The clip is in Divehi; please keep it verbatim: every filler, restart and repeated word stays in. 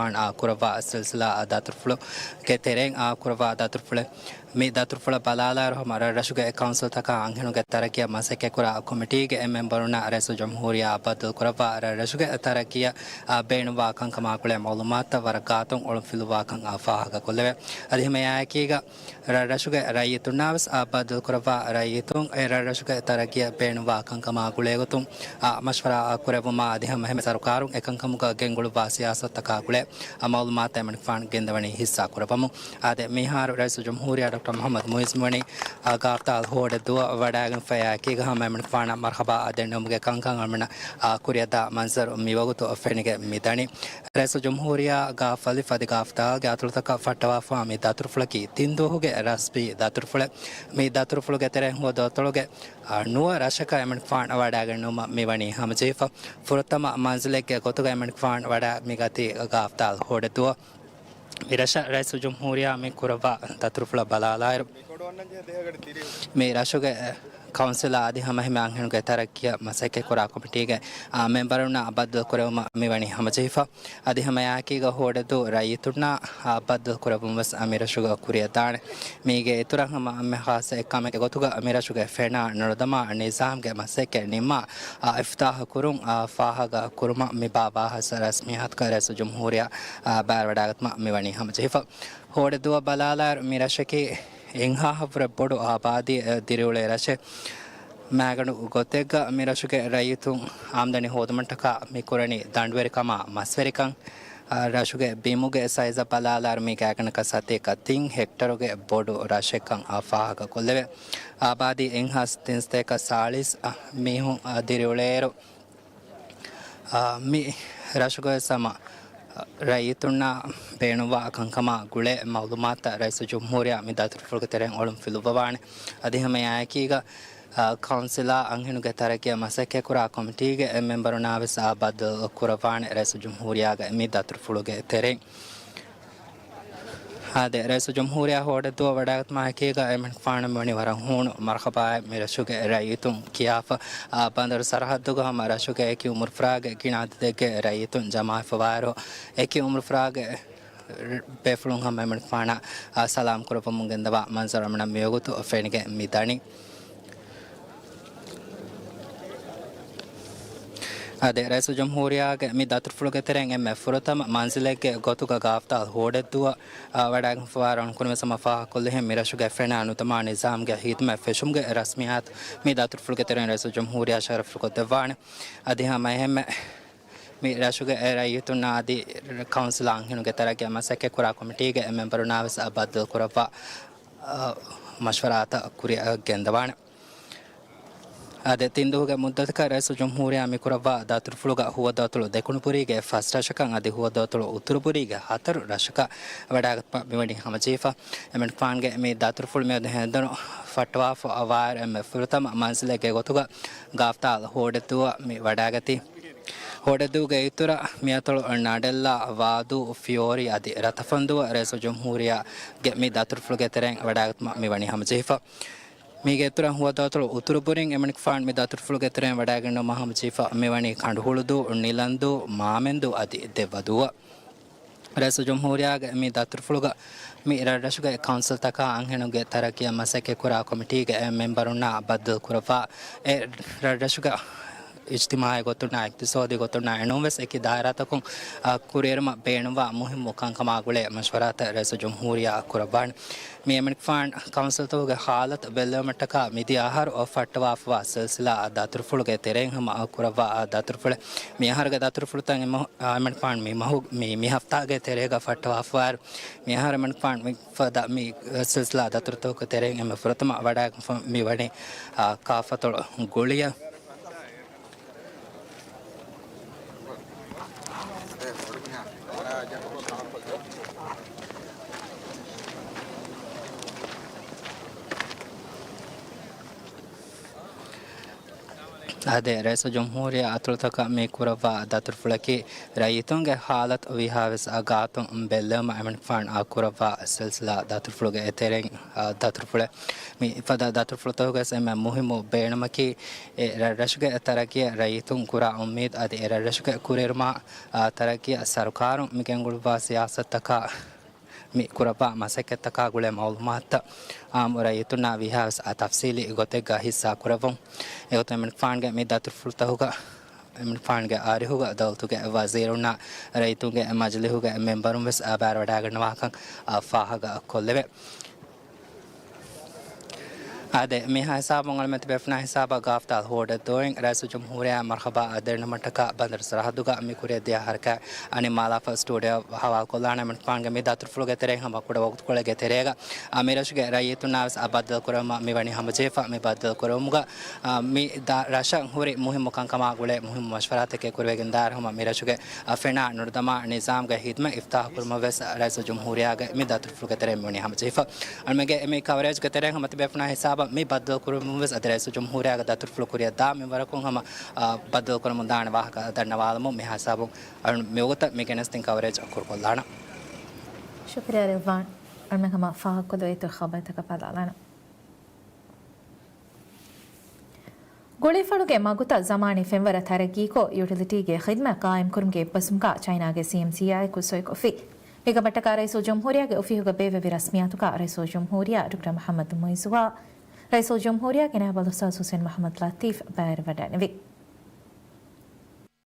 އެމެނިކުފާނު ކުރައްވާ ސިލްސިލާ ދަތުރުފުޅުގެ ތެރެއިން ކުރައްވާ ދަތުރުފުޅެއް. މި ދަތުރުފުޅަށް ބަލާލާއިރު ހަމަ ރަށްރަށުގެ ކައުންސިލްތަކާ އަންހެނުންގެ ތަރައްގީއަށް މަސައްކަތްކުރާ ކޮމިޓީގެ މެމްބަރުންނާ ރައީސުލްޖުމްހޫރިއްޔާ ބައްދަލުކުރައްވާ ރަށްރަށުގެ ތަރައްގީއަށް ބޭނުންވާ ކަންކަމާ ގުޅޭ މައުލޫމާތުތައް ވަރަށް ގާތުން އޮޅުން ފިލުއްވާކަން ފާހަގަކޮށްލެވޭ. އަދި ހަމައެއާއެކީގަ ރަށްރަށުގެ ރައްޔިތުންނާވެސް ބައްދަލުކުރައްވާ ރައްޔިތުން އެ ރަށްރަށުގެ ތަރައްގީއަށް ބޭނުންވާ ކަންކަމާ ގުޅޭގޮތުން މަޝްވަރާ ކުރެއްވުމާ އަދި ހަމައެހެންމެ ސަރުކާރުން އެކަންކަމުގަ ގެންގުޅުއްވާ ސިޔާސަތުތަކާ ގުޅޭ މައުލޫމާތު އެމެނިކުފާނު ގެންދަވަނީ ހިއްސާ ކުރައްވަމުން. އާދެ، މިހާރު ރައީސުލްޖުމްހޫރިއްޔާ ޑޮކްޓަރ މުޙައްމަދު މުޢިއްޒު މިވަނީ ގާފްތާލް ހޯޑެއްދުވަށް ވަޑައިގެންފައި އެކީގަ ހަމަ އެމެނިކުފާނަށް މަރްޙަބާ ދެންނެވުމުގެ ކަންކަން އަޅުމެންނަށް ކުރިއަށްދާ މަންޒަރު މިވަގުތު ފެނިގެން މިދަނީ. ރައީސުލްޖުމްހޫރިއްޔާ ގާފް އަލިފް އަދި ގާފް ދާލްގެ އަތޮޅުތަކަށް ފައްޓަވާފަވާ މި ދަތުރުފުޅަކީ ތިން ދުވަހުގެ ރަސްމީ ދަތުރުފުޅެއް. މި ދަތުރުފުޅުގެ ތެރެއިން ހުވަދު އަތޮޅުގެ ނުވަ ރަށަކަށް އެމެނިކުފާނު ވަޑައިގެންނެވުމަށް މިވަނީ ހަމަޖެހިފަ. ފުރަތަމަ މަންޒިލެއްގެ ގޮތުގަ އެމެނިކުފާނު ވަޑައި މިގަތީ ގާފްތާލް ހޯޑެއްދުވަށް. މި ރަށަށް ރައީސުލްޖުމްހޫރިއްޔާ މި ކުރައްވާ ދަތުރުފުޅަށް ބަލާލާއިރު، މި ރަށުގެ ކައުންސިލާ އަދި ހަމައެހެންމެ އަންހެނުންގެ ތަރައްގީއަށް މަސައްކަތްކުރާ ކޮމިޓީގެ މެމްބަރުންނާ ބައްދަލުކުރެވުމަށް މިވަނީ ހަމަޖެހިފަ. އަދި ހަމައެއާއެކީގަ ހޯޑެއްދޫ ރައްޔިތުންނާ ބައްދަލުކުރެއްވުން ވެސް މި ރަށުގަ ކުރިއަށްދާނެ. މީގެ އިތުރަށް ހަމަ އެންމެ ޚާއްޞަ އެއްކަމެއްގެ ގޮތުގަ މި ރަށުގެ ފެނާ ނުލަދަމާ ނިޒާމްގެ މަސައްކަތް ނިންމާ އިފްތާޙު ކުރުން ފާހަގަ ކުރުމަށް މި ބާ ވާހަކަ ރަސްމިއްޔާތުގަ ރައީސުލްޖުމްހޫރިއްޔާ ބައިވެރިވަޑައިގަތުމަށް މިވަނީ ހަމަޖެހިފަ. ހޯޑެއްދުވަށް ބަލާލާއިރު މި ރަށަކީ އެއްހާހަށްވުރެ ބޮޑު އާބާދީއެއް ދިރިއުޅޭ ރަށެއް. މައިގަނޑު ގޮތެއްގަ މި ރަށުގެ ރައްޔިތުން އާމްދަނީ ހޯދުމަށްޓަކާ މި ކުރަނީ ދަނޑުވެރިކަމާ މަސްވެރިކަން. ރަށުގެ ބިމުގެ ސައިޒަށް ބަލާލާއިރު މީގެ އަގަނަކަށް ސަތޭކަ ތިން ހެކްޓަރުގެ ބޮޑު ރަށެއްކަން ފާހަގަކޮށްލެވޭ. އާބާދީ އެއްހާސް ތިންސަތޭކަ ސާޅީސް މީހުން ދިރިއުޅޭއިރު، މި ރަށުގަވެސް ހަމަ ރައްޔިތުންނާ ބޭނުންވާ ކަންކަމާ ގުޅޭ މައުލޫމާތުތައް ރައީސުލްޖުމްހޫރިއްޔާ މި ދަތުރުފުޅުގެ ތެރެއިން އޮޅުން ފިލުއްވަވާނެ. އަދި ހަމައެއާއެކީގަ، ކައުންސިލާ އަންހެނުންގެ ތަރައްގީއަށް މަސައްކަތްކުރާ ކޮމިޓީގެ މެމްބަރުންނާވެސް ބައްދަލުކުރައްވާނެ ރައީސުލްޖުމްހޫރިއްޔާގެ މި ދަތުރުފުޅުގެ ތެރެއިން. އާދެ، ރައީސުލްޖުމްހޫރިއްޔާ ހޯޑެއްދުވަށް ވަޑައިގަތުމާ އެކީގަ އެމެނިކުފާނަށް މިވަނީ ވަރަށް ހޫނު މަރްޙަބާއެއް މި ރަށުގެ ރައްޔިތުން ކިޔާފަ. އާ، ބަނދަރު ސަރަހައްދުގަ ހަމަ ރަށުގެ އެކި އުމުރުފުރާގެ ގިނަ އަދަދެއްގެ ރައްޔިތުން ޖަމާވެފަވާއިރު، އެކި އުމުރުފުރާގެ ބޭފުޅުން ހަމަ އެމެނިކުފާނަށް ސަލާމް ކުރައްވަމުން ގެންދަވާ މަންޒަރު އަޅުމެންނަށް މިވަގުތު ފެނިގެން މިދަނީ. އާދެ، ރައީސުލްޖުމްހޫރިއްޔާގެ މި ދަތުރުފުޅުގެ ތެރެއިން އެންމެ ފުރަތަމަ މަންޒިލެއްގެ ގޮތުގަ ގާފްތާލް ހޯޑެއްދުވަށް ވަޑައިގެންފަވާއިރު އަޅުން ކުރިމަސް ހަމަ ފާހަގަކޮށްލިހެން މި ރަށުގެ ފެނާ ނުލަދަމާ ނިޒާމްގެ ހިދުމަތް ފެށުމުގެ ރަސްމިއްޔާތު މި ދަތުރުފުޅުގެ ތެރެއިން ރައީސުލްޖުމްހޫރިއްޔާ ޝަރަފުކޮށްދެއްވާނެ. އަދި ހަމައެހެންމެ މި ރަށުގެ ރައްޔިތުންނާ އަދި ކައުންސިލާ އަންހެނުންގެ ތަރައްގީއަށް މަސައްކަތްކުރާ ކޮމިޓީގެ މެމްބަރުންނާވެސް ބައްދަލުކުރައްވާ މަޝްވަރާތައް ކުރިއަށް ގެންދަވާނެ. އާދެ، ތިން ދުވަހުގެ މުއްދަތަކަށް ރައީސުލްޖުމްހޫރިއްޔާ މި ކުރައްވާ ދަތުރުފުޅުގަ ހުވަދުއަތޮޅު ދެކުނުބުރީގެ ފަސް ރަށަކަށް އަދި ހުވަދުއަތޮޅު އުތުރުބުރީގެ ހަތަރު ރަށަކަށް ވަޑައިގަތުމަށް މިވަނީ ހަމަޖެހިފަ. އެމެނިކުފާނުގެ މި ދަތުރުފުޅު މިއަދު ހެނދުނު ފައްޓަވާފަ ވާއިރު އެންމެ ފުރަތަމަ މަންޒިލެއްގެ ގޮތުގަ ގާފްތާލް ހޯޑެއްދުވަށް މި ވަޑައިގަތީ. ހޯޑެއްދޫގެ އިތުރަށް މިއަތޮޅު ނަޑެއްލާ، ވާދޫ، ފިޔޯރި އަދި ރަތަފަންދުވަށް ރައީސުލްޖުމްހޫރިއްޔާގެ މި ދަތުރުފުޅުގެ ތެރެއިން ވަޑައިގަތުމަށް މިވަނީ ހަމަޖެހިފަ. މީގެ އިތުރަށް ހުވަދުއަތޮޅު އުތުރުބުރިން އެމެނިކުފާނު މި ދަތުރުފުޅުގެ ތެރެއިން ވަޑައިގެންނެވުމަށް ހަމަޖެހިފަ މިވަނީ ކަނޑުހުޅުދޫ، ނިލަންދޫ، މާމެންދޫ އަދި ދެއްވަދޫއަށް. ރައީސުލްޖުމްހޫރިއްޔާގެ މި ދަތުރުފުޅުގަ މި ރަށްރަށުގެ ކައުންސިލްތަކާ އަންހެނުންގެ ތަރައްގީއަށް މަސައްކަތްކުރާ ކޮމިޓީގެ މެމްބަރުންނާ ބައްދަލުކުރައްވާ އެ ރަށްރަށުގެ އިޖްތިމާޢީ ގޮތުންނާ، އިޤްތިޞާދީ ގޮތުންނާ އެނޫންވެސް އެކި ދާއިރާތަކުން، އާ، ކުރިއެރުމަށް ބޭނުންވާ މުހިއްމު ކަންކަމާ ގުޅޭ މަޝްވަރާތައް ރައީސުލްޖުމްހޫރިއްޔާ ކުރައްވާނެ. މި އެމެނިކުފާން ކައުންސިލްތަކުގެ ހާލަތު ބެއްލެވުމަށްޓަކާ މިދިޔަ އަހަރު ފައްޓަވާފަވާ ސިލްސިލާ ދަތުރުފުޅުގެ ތެރެއިން ހަމަ ކުރައްވާ ދަތުރުފުޅެއް. މި އަހަރުގެ ދަތުރުފުޅުތައް އެމަ-، އާ، އެމެނިކުފާން މި މަހު-، މި، މި ހަފްތާގެ ތެރޭގަ ފައްޓަވާފަވާއިރު، މި އަހަރު އެމެނިކުފާން މި ފަދަ މި ސިލްސިލާ ދަތުރުތަކުގެ ތެރެއިން އެންމެ ފުރަތަމަ ވަޑައިގެންފަ މިވަނީ، އާ، ކާފަތޮޅު ގުޅިއަށް. އާދެ، ރައީސުލްޖުމްހޫރިއްޔާ އަތޮޅުތަކަށް މި ކުރައްވާ ދަތުރުފުޅަކީ ރައްޔިތުންގެ ހާލަތު ވީހާވެސް ގާތުން ބެއްލެވުމަށް އެމަނިކުފާނު ކުރައްވާ ސިލްސިލާ ދަތުރުފުޅުގެ އެތެރެއިން ދަތުރުފުޅެއް. މި ފަދަ ދަތުރުފުޅުތަކުގައި އެންމެ މުހިއްމު ބޭނުމަކީ، އެ ރަށްރަށުގެ ތަރައްގީއަށް ރައްޔިތުން ކުރާ އުއްމީދު އަދި އެ ރަށްރަށުގެ ކުރިއެރުމާ ތަރައްގީއަށް ސަރުކާރުން މި ގެންގުޅުއްވާ ސިޔާސަތުތަކާ، މި ކުރައްވާ މަސައްކަތްތަކާ ގުޅޭ މައުލޫމާތުތައް އާއްމު ރައްޔިތުންނާ ވީހާވެސް ތަފްސީލީ ގޮތެއްގަ ހިއްސާ ކުރެއްވުން. އެގޮތުން އެމަނިކުފާނުގެ މި ދަތުރުފުޅުތަކުގަ އެމަނިކުފާނުގެ އަރިހުގަ ދައުލަތުގެ ވަޒީރުންނާ ރައްޔިތުންގެ މަޖިލީހުގެ މެމްބަރުން ވެސް ބައިވެވަޑައިގަންނަވާކަން ފާހަގަ ކޮށްލެވޭ. އާދެ، މިހާ ހިސާބުން އަޅުމެން ތިބޭފުޅުންނާ ހިސާބަށް ގާފްތާލު ހޯއްދަ ދޯއިން ރައީސުލްޖުމްހޫރިއްޔާ މަރްހަބާ ދެންނެވުމަށްޓަކާ ބަނދަރު ސަރަހައްދުގަ މި ކުރިއަށް ދިޔަ ހަރަކާތް އަނެއް މާލާފަ ސްޓޫޑިއޯ ހަވާލުކޮށްލާނެ. އެމަނިކުފާނުގެ މި ދަތުރުފުޅުގެ ތެރެއިން ހަމަ ކުޑަ ވަގުތުކޮޅެއްގެ ތެރޭގަ އަ، މި ރަށުގެ ރައްޔިތުންނާ ވެސް އަ، ބައްދަލުކުރުމަށް މި ވަނީ ހަމަޖެހިފަ. މި ބައްދަލުކުރުމުގަ އަ، މި ދަ-، ރަށަށް ހުރި މުހިއްމު ކަންކަމާ ގުޅޭ މުހިއްމު މަޝްވަރާތަކެއް ކުރިވެގެން ދާއިރު ހަމަ މި ރަށުގެ އަ، ފެނާ ނުރުދަމާ ނިޒާމްގެ ހިދުމަތް އިފްތާހު ކުރުމަށް ވެސް ރައީސުލްޖުމްހޫރިއްޔާގެ މި ދަތުރުފުޅުގެ ތެރެއިން ވަނީ ހަމަޖެހިފަ. އަޅުމެންގެ މި ކަވަރޭޖްގެ ތެރެއިން ހަމަ ތިބޭފުޅުންނާ ހިސާބަށް މި ބައްދަލުކުރުމުން ވެސް އަދި ރައީސުލްޖުމްހޫރިއްޔާގެ ދަތުރުފުޅު ކުރިއަށް ދާ މިންވަރަކުން ހަމަ އަ، ބައްދަލުކުރަމުން ދާނެ ވާހަކަ ދަންނަވާލަމުން. މިހާ ހިސާބުން އަޅުން މިވަގުތަށް މި ގެނެސްދިން ކަވަރޭޖް ކުރުކޮށްލާނަން. ޝުކުރިއްޔާ ރިޟްވާން. އަޅުމެން ހަމަ ފާހަގަކޮށްލުވޭތޯ ޚަބަރުތަކަށް ބަލާލާނަން. ގުޅީފުޅުގެ މަގުތައް ޒަމާނީ ފެންވަރަށް ތަރައްގީކޮށް، ޔުޓިލިޓީގެ ޚިދްމަތް ޤާއިމްކުރުމުގެ އެއްބަސްވުމުގަ ޗައިނާގެ ސީއެމްސީއާއެކު ސޮއިކޮށްފި. މިކަމަށްޓަކާ ރައީސުލްޖުމްހޫރިއްޔާގެ އޮފީހުގަ ބޭއްވެވި ރަސްމިއްޔާތުގަ ރައީސުލްޖުމްހޫރިއްޔާ ޑޮކްޓަރ މުޙައްމަދު މުޢިއްޒުއާ ރައީސުލްޖުމްހޫރިއްޔާގެ ނާއިބު އަލްއުސްތާޛު ޙުސައިން މުޙައްމަދު ލަތީފް ބައިވެވަޑައިގެންނެވި.